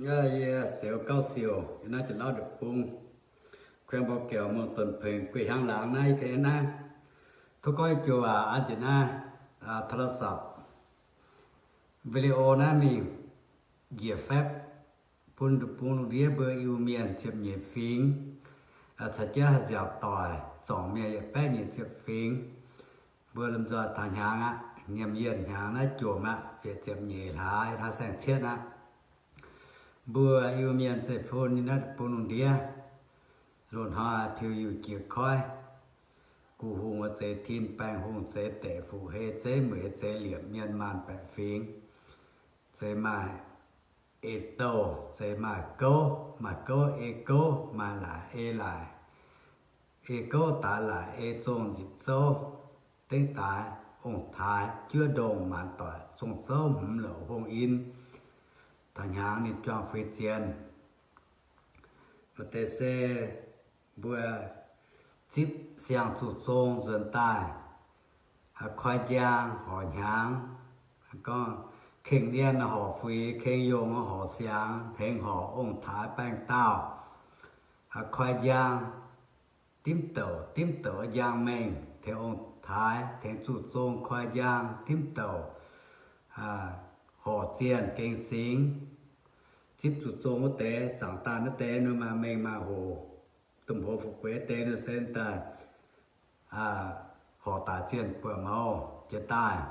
Yie Zeuz Gauv Siouc, yie naaiv Janx-Lauv ndopv-bung, kueng mborqv gaeqv mungh donx pengx guei hiaangx laangz naaiv, yie ganh naaiv. Tov gorngv joux waac an jienv naaiv โทรศัพท์ video naaiv mingh njiec แฟบ bun ndopv-bung lungh ndiev mbuo Iu-Mienh ziepc nyeic fingx, caux jienv haih nziaauc doic zorngc mienh yietc baeqv nyeic ziepc fingx. Mbuo lomh nzoih taux hnyangx aqv, nyiemc yienh hnyangx naaiv jomc aqv, bieqc ziepc nyeic hlaax, ih hnoi saeng-cietv aqv. Mbuo Iu-Mienh zeiv-fun nyei naaiv bung lungh ndiev, loz-hnoi piu-yuh jiex koiv, gu hungh wuov zeix tin, baengh hungh zeix deic, fuqv-hei zeix mueiz zeix liepc, mienh maanh baeqc fingx, zeix maaih ei-douh, zeix maaih gouv, maaih gouv ei gouv, maaih laaic ei laaic, ei gouv daaix laaic, ei zong nzipc zouv, dengv daaix ong-taaix, juov ndongh maanc doic, zong zouv hmz louc hungh in. Taux hnyangx ninh juang fuix ziex. Maaih deix se mbuo zipv siang-zuqc zong nzuonx daaih, haaix koi njang horc hnyangx, gorngv kengh nien horc fuix, kengh yongh horc siangx, hengx horc ong-taaix baengh daauh, haaix koi njang, dimv douc dimv douc njang mengh, tengx ong-taaix, tengx zuqc zong koi njang, dimv douc horc zienh gengh singx. Zipv zuqc zong wuov deix, zaangc daaih naaiv deix ninh maaih mengh maaih hoc, domh hoz fu'jueiv deix ninh se daaih horc daaih zienh buoqc mouz jiez daaih.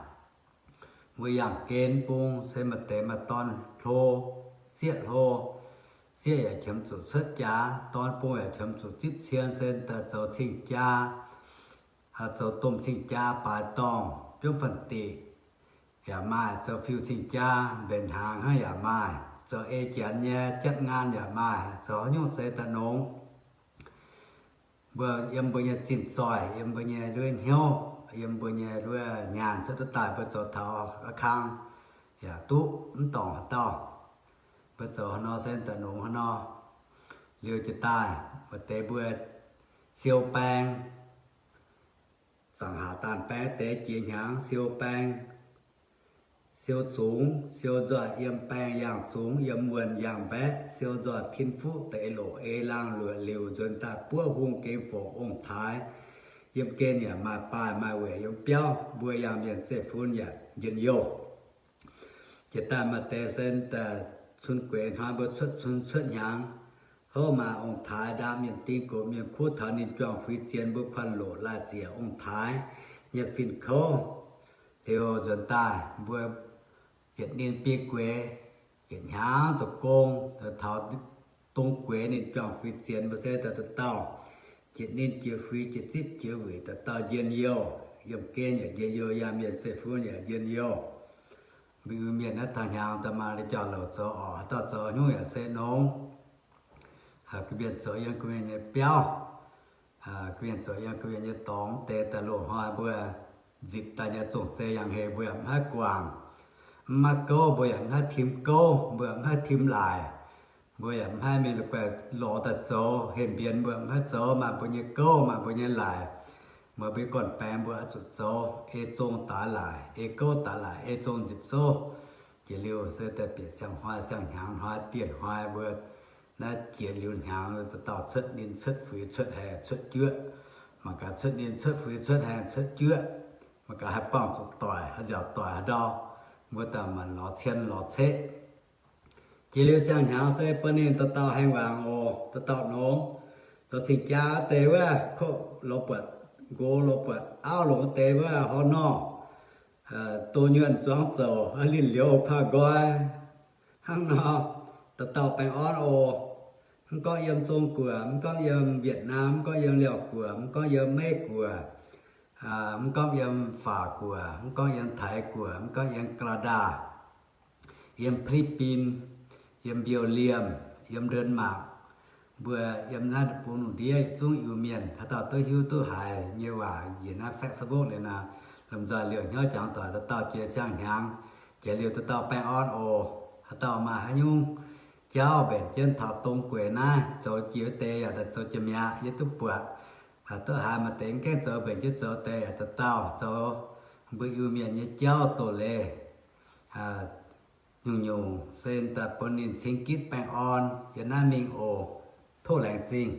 Mbuo yangh gen bung se maaih deix maaih dorn hlo, sieqv hlo, sieqv yaac qiemx zuqc cuotv jaax, dorn bung yaac qiemx zuqc zipv cien se daaih zoux cing-jaa, zoux domh cing-jaa baaix dorngh, biomv fanh diqc yaac maaih, zoux fiuv cing-jaa mbenc hnaangx hnangv yaac maaih, zoux ei janx nyei jatv ngaan yaac maaih, zoux haaix nyungc se daaih nongx. Mbuo yiem mbuo nyei zinh zoih, yiem mbuo nyei nduov hnyouv, yiem mbuo nyei nduov nyaanh cuotv duqv daaih mbuo zoux taux a'kang yaac duqv mv dorngc haaix dauh. Mbuo zoux haaix nor se daaih nongx haaix nor. Liuz jiez daaih maaih deix mbuo siou baeng, zaangc haac daanh baeng deix jiex hnyangx siou baeng, siou zungx, siou nzoih yiem baeng yangh zungx, yiem wuonh yangh mbaeqv, siou nzoih tin fuqv deix loqc ei laangh luoqc liuc nzuonx daaih buov hungh gengh fongc ong-taaix. Yiem gen yaac maaih baaih maaih weic yiem biauv, mbuo yangh mienh zeiv-fun yaac njien-youh. Jiez daaih maaih deix se daaih cun gueix hnoi mbuo cuotv cun cuotv hnyangx, houv maaih ong-taaix ndaam mienh ding gox mienh kuv taux ninh juang fuix ziex mbuo kuanh loqc laaih ziec ong-taaix nyei fin-kouv. Liuz nzuonx daaih mbuo yietc ninh biei gueix, yietc hnyangx zoux gong, taux dong gueix ninh juang fuix ziex mbuo se daaih dauh dauh jiex ninh jiex fuix jiex zipv jiex wuic dauh dauh njien-youh, yiem gen yaac njien-youh, yangh mienh zeiv-fun yaac njien-youh. Mbuo Iu-Mienh naaiv taux hnyangx daaih maaih li jauv-louc zoux orqc, haaix dauh zoux nyungc yaac se nongx. Ga'mienh zoux yiem ga'mienh nyei biauv, ga'mienh zoux yiem ga'mienh nyei dorngx deix daaih loz-hnoi mbuo nzipc daaih nyei zong-zei yangh heix mbuo yaac mv haih guangc. Mv maaih gouv mbuo yaac mv haih tim gouv, mbuo yaac mv haih tim laaic. Mbuo yaac mv haih mingh la'guaih lorz daaih zoux, heh mbienx mbuo yaac mv haih zoux, maaih mbuo nyei gouv, maaih mbuo nyei laaic. Meih mbuo gorn-baengx mbuo oix zuqc zoux, ei zong daaix laaic, ei gouv daaix laaic, ei zong nzipc zouv. Jiex liuz se daaih bieqc siang-hnoi siang-hnyangx hnoi, dieh hnoi mbuo naaiv jiex liuz hnyangx, dauh dauh cuotv ninh cuotv fuix cuotv haengh cuotv juoqv. Mangc gaax cuotv ninh cuotv fuix cuotv haengh cuotv juoqv, mangc gaax haih buangh zuqc doic, haih nziaauc doic haaix ndau, mbuo daaih maanc lorz cien lorz ceqv. Jiex liuz siang-hnyangx se bun ninh dauh dauh haengh wangc oc, dauh dauh nongx. Zoux cing-jaa deix wuov, koqv lorz buatc, nqox lorz buatc, auv longc deix wuov, hor nor, doh nyuonh zuangx zouc, linh liuz paa nqoi. Hnangv nor, dauh dauh baengh orn oc. Mv gorngv yiem Zong-Guoqv, mv gorngv yiem Vietnam, mv gorngv yiem Liaauc-Guoqv, mv gorngv yiem Meiv-Guoqv, mv gorngv yiem Faac-Guoqv, mv gorngv yiem Taiv-Guoqv, mv gorngv yiem Canada, yiem Philippines, yiem Mbiouh Liemh, yiem Denmark, mbuo yiem naaiv bung lungh ndiev yietc zungv Iu-Mienh, haaix dauh duqv hiuv duqv haiz nyei waac njiec naaiv Facebook liuz nor, lomh nzoih liouh hnyouv jangx doic dauh dauh jiex siang-hnyangx. Jiex liuz dauh dauh baengh orn oc. Haaix dauh maaih haaix nyungc jauv mbenc jienv taux dong gueic naaiv, zoux jiex wuov deix yaac daaih zoux jiex mi'aqv, yie duqv buatc. Duqv haiz maaih deix mv gaengh zoux mbenc jienv zoux deix yaac dauh dauh zoux mbuo Iu-Mienh nyei jauv doz-leiz. Nyungc-nyungc se daaih bun ninh cingx gitv baengh orn yiem naaiv mingh oc. Tov laengz zingh.